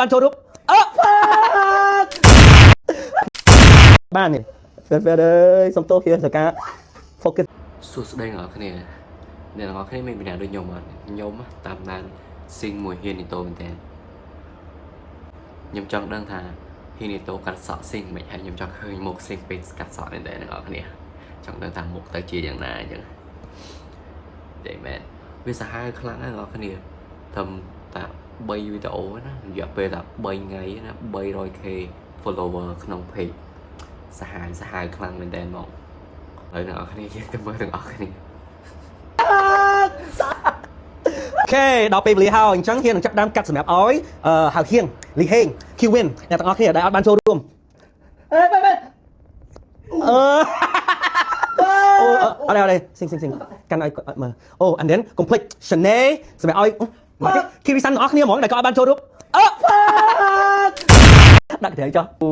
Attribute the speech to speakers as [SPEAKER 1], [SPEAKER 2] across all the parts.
[SPEAKER 1] បានចូលរូបអឺបាននេះហ្វេហ្វេអើយសុំទោសពីសកា focus
[SPEAKER 2] សួស្តីអ្នកនរគ្នាអ្នកនរគ្នាមានពីណាដូចខ្ញុំអត់ខ្ញុំតាមដានស៊ីងមួយហ៊ានីតូមែនតើខ្ញុំចង់ដឹងថាហ៊ានីតូកាត់សក់ស៊ីងមិនហើយខ្ញុំចង់ឃើញមុខស៊ីងពេលកាត់សក់មែនតើអ្នកនរគ្នាចង់ដឹងថាមុខទៅជាយ៉ាងណាអញ្ចឹងនិយាយមែនវាសាហាវខ្លាំងណាស់អ្នកនរគ្នាធ្វើតា3វីដេអូណារយៈពេលតែ3ថ្ងៃណា 300K follower ក្នុង page សាហាវសាហាវខ្លាំងមែនតើហ្មងហើយអ្នកនរគ្នាយើងទៅមើលទាំងអស់គ្នា
[SPEAKER 1] OK ដល់ពេលវេលាហើយអញ្ចឹងហ៊ាននឹងចាប់ដើមកាត់សម្រាប់ឲ្យអឺហៅហៀងលីហេង Q Win អ្នកទាំងអស់គ្នាដែលអត់បានចូលរួមអេបែបអឺអូអត់ទេអត់ទេស៊ីងស៊ីងស៊ីងកាន់ឲ្យមើលអូ and then complete Chanel សម្រាប់ឲ្យមក Kirisan ទាំងអស់គ្នាហ្មងដែលក៏អត់បានចូលរួមអឺដាក់ក្រៅចុះអូ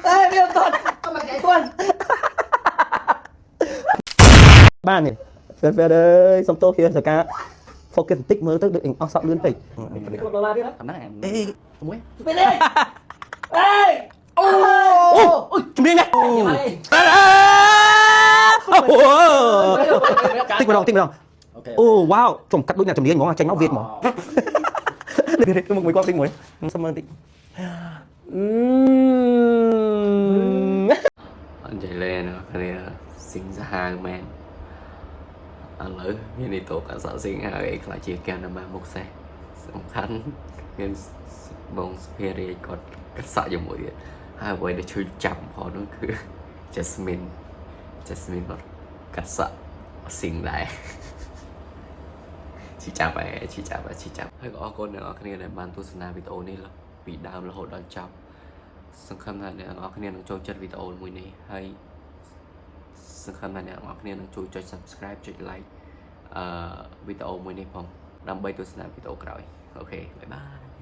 [SPEAKER 3] អេវាអត់តមកគេគាត់
[SPEAKER 1] បាននេះហ្វេហ្វេអើយសុំទោសពីសកា focus បន្តិចមើលទៅដូចអស់សក់លឿនពេក
[SPEAKER 3] ដុល្លារទៀត
[SPEAKER 4] កំណាង
[SPEAKER 1] អេ
[SPEAKER 4] មួយ
[SPEAKER 3] ពេលនេះអេអូ
[SPEAKER 1] អូអូជំនាញណាស់អូតិចម្ដងតិចម្ដង
[SPEAKER 4] OK
[SPEAKER 1] អូវ៉ាវជុំកាត់ដូចអ្នកជំនាញហ្មងចេញមកវាហ្មងនេះមុខមួយគាត់តិចមួយសុំមើលតិចអឺ
[SPEAKER 2] អត់និយាយលេងណាគ្នាស៊ីងសាហាវមែនឥឡូវមាននេះតោកាត់សក់ស៊ីងហើយខ្លាចជាកែណាម៉ាមុខសេះសំខាន់មានបងសុភារីគាត់កាត់សក់ជាមួយទៀតហើយអ្វីដែលជួយចាប់ផងនោះគឺ Jasmine Jasmine គាត់កាត់សក់ស៊ីងដែរឈីចាប់ហើយឈីចាប់ហើយឈីចាប់ហើយក៏អរគុណអ្នកនរគ្នាដែលបានទស្សនាវីដេអូនេះពីដើមរហូតដល់ចប់ សង្ឃឹមថាអ្នកទាំងអស់គ្នានឹងចូលចិត្តវីដេអូមួយនេះហើយសង្ឃឹមថាអ្នកទាំងអស់គ្នានឹងជួយចុច Subscribe ចុច Like អឺវីដេអូមួយនេះផងដើម្បីទស្សនាវីដេអូក្រោយ OK bye bye.